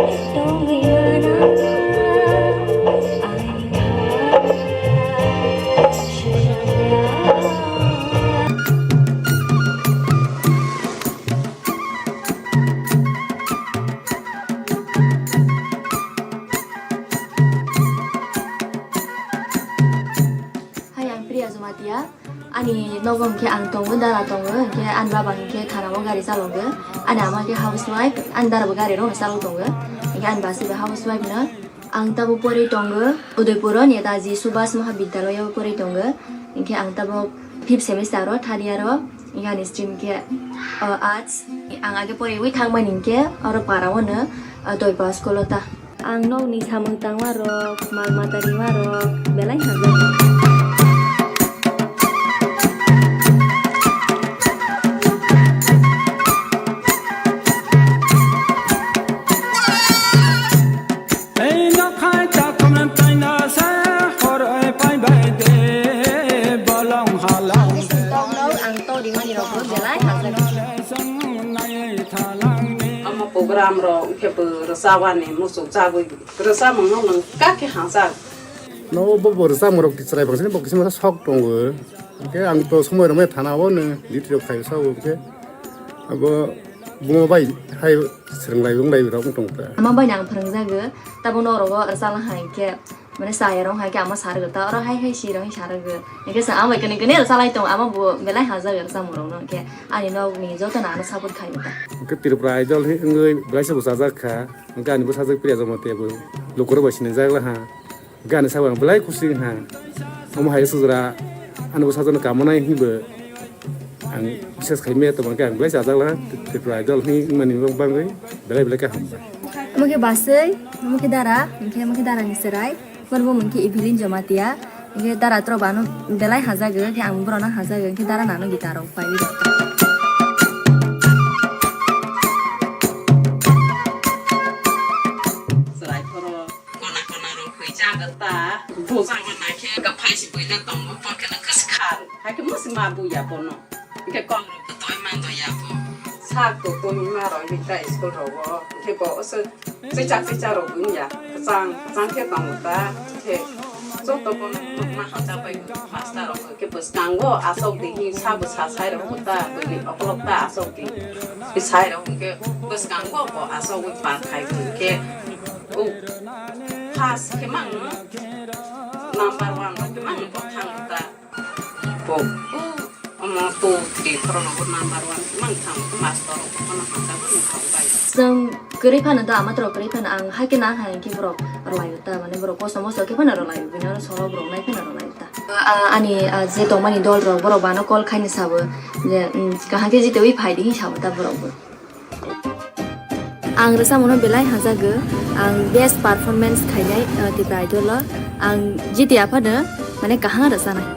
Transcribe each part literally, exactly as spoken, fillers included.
Hai, ang Priya Jamatia. Ani nogo hwnkhe ang tongo, dara tongo, hwnkhe ani baba hwnkhe thanao gari chalogo. Ani ama hwnkhe housewife, ani darabo gari rokno chalok tongo. Hwnkhe ani basi bo housewife no. Ang tabuk porwi tongo Udaipuro Netaji Subhas Mahabidyalaya o porwi tongo. Hwnkhe ang tabuk fifth semester o, third year o. Hwnkhe ani stream khe, uh, arts. Ang age porwi thangmani hwnkhe oro para o no, uh, Doipa school o ta. Ang nokni samung tangma rok, mal mata rima rok belai hamjak. Tei nokhai chakhumna taina se horoi paibai de bolong halong. Ang tokno, ang tokrimani rokbo belai hamjak. Omo program rok khe bo rwchapani muchuk chagwi. Rwchapmung no nwng kha khe hamjak. No bo bo rwchapmung rok chwrai bangsin bo kisa sok tongo. Hwnkhe ang to somoi rwmai thana o no duty rok khai sao hwnkhe abo bumo bai hai swrwng lai wng lai rok wng tong ta. Ama bai ang phwrwngjago, tabuk norok o rwchapna hai khe mane chaya rok hai khe ama sarwgo ta, oro hai hai si rok sa rwgo. Hwnkhe chwng ama bai kwnwi kwnwi rwchap lai tongo, ama bo belai hamjak rwchapmung rok no, hwnkhe ani nok ni joto no ano support khai ta. Hwnkhe Tripura Idol hi wngwi belai se bo chajak kha. Hwnkhe ani bwsajwk Priya Jamatia bo lukurok bai sinijak laha. Hwnkhe ani sakbo ang belai kusi wngha. Omo hai se jora ani bwsajwkno kamonai hinwi bo ang bises khai maya tongma khe ang belai chajak laha. Tripura Idol hinwi wngmani bagwi belai belai khe hambai. Omo khe baswi, omo khe dara, hwnkhe omo khe dara ni chwrai. Borok bo mungkhe Evelyn Jamatia, hwnkhe dara tro bano belai hajago, hwnkhe ang borok no hajago, hwnkhe dara nano guitar rok pai rok. Chwrai phoro kona kona rok hwi jago ta, bo jago na khe ga phai si buila tongo, pokhe no kwskhar, hakhe musi ma buya bono. Hwnkhe kok rok bo toi man do ya bo. Sak bo twi ma rok hwnkhe school rogo. Hwnkhe bo se chichak chichak rok bo wngya. Kwchang kwchang khe tongo ta. Hwnkhe joto bono ma hachak bai master rok hwnkhe bwskango asok di hi sa bo sa sai rok bo ta. Bwrwi okolog ta asok di. Sai rok hwnkhe bwskango bo asok wi par khai bo hwnkhe. O first khe mang number one rok khe mang bo thang ta. Bo, omo to tei khoroknwi bo number one mang thang, master rok bono hamjagwi wng thang bai. Chwng kwrwi phano do, ama toro kwrwi phano ang hai khe na hai khe borok rwlaio ta, mane borok kosom moso khe phano rwlaio, bini oro solo borok nai phano rwlaio ta. Ah, ani, ah, je tongmani dol rok borok bano call khaini sabo je, mm, kaham khe jitewi phai di hin sabo ta borok bo. Ang rwchapmungno belai hamjago. Ang best performance khainai, uh, Tipra Idol o. Ang jiti aphano mane kaham rwchanai.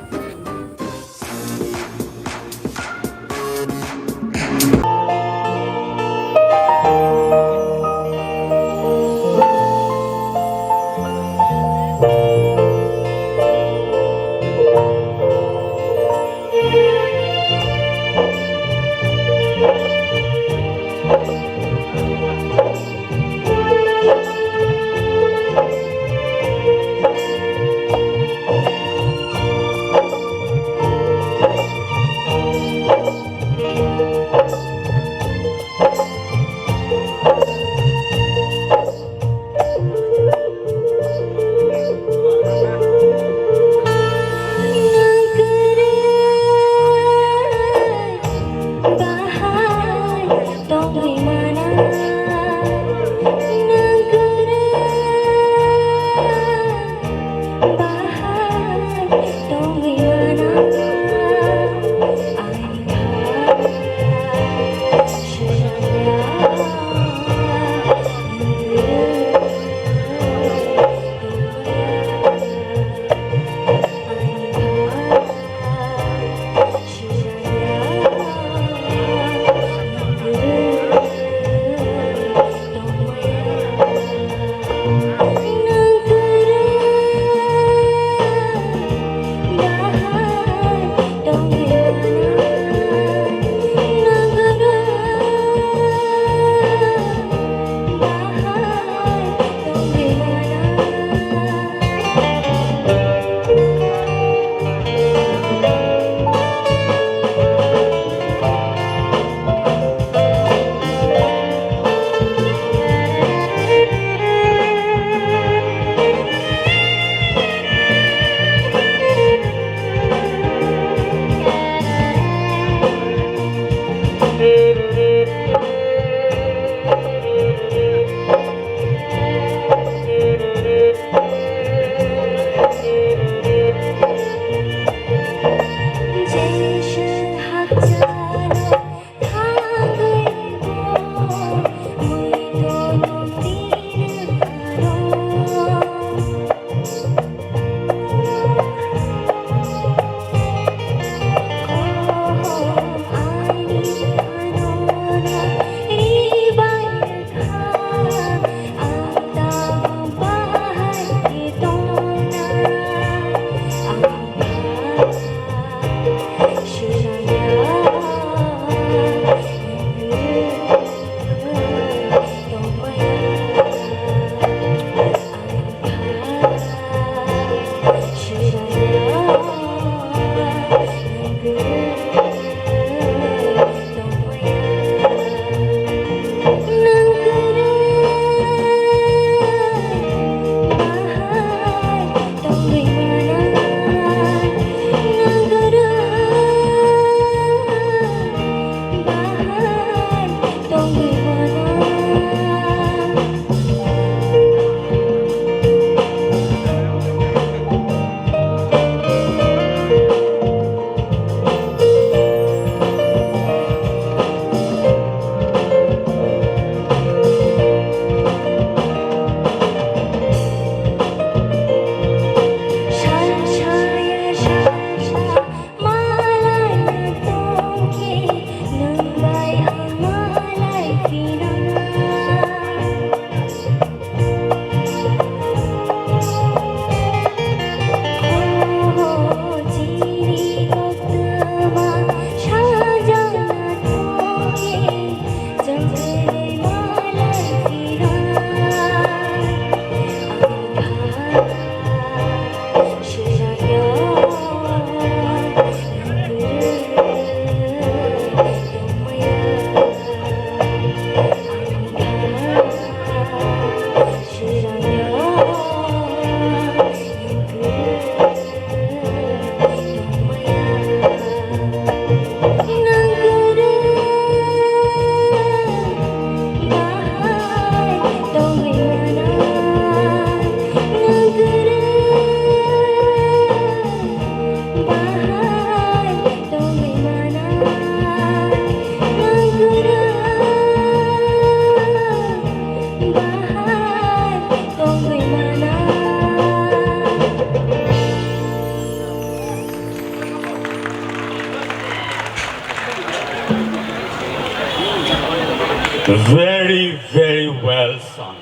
Very, very well sung.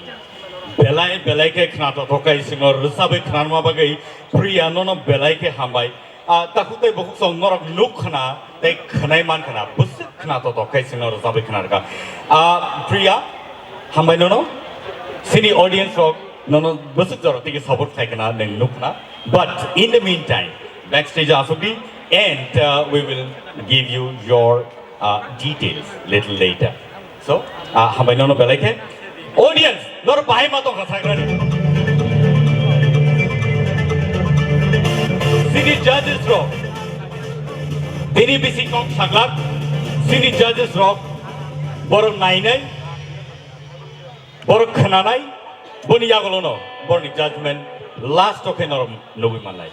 Belai, belai khe khna tothokai swngo rwchabwi khnarma bagwi Priya nono belai khe hambai. Ah, takhuk tei bukhuk song norok nuk khna tei khwnai man khna, bwswk khna tothokai swngo rwchabwi khnarwkha. Ah, Priya, hambai nono. Sini audience rok nono bwswk jora tigi support khai khna nwng nuk khna. But in the meantime, backstage aswk di, and, uh, we will give you your, uh, details little later. So, uh, hambai nono belai khe. Audience, nor bahai ma tongkha sagrani. Sini judges rok. Tini bisi kok saglak. Sini judges rok. Borok nainai. Borok khnanai. Boni yagulono. Borokni judgment. Last o khe norok nugui manlai.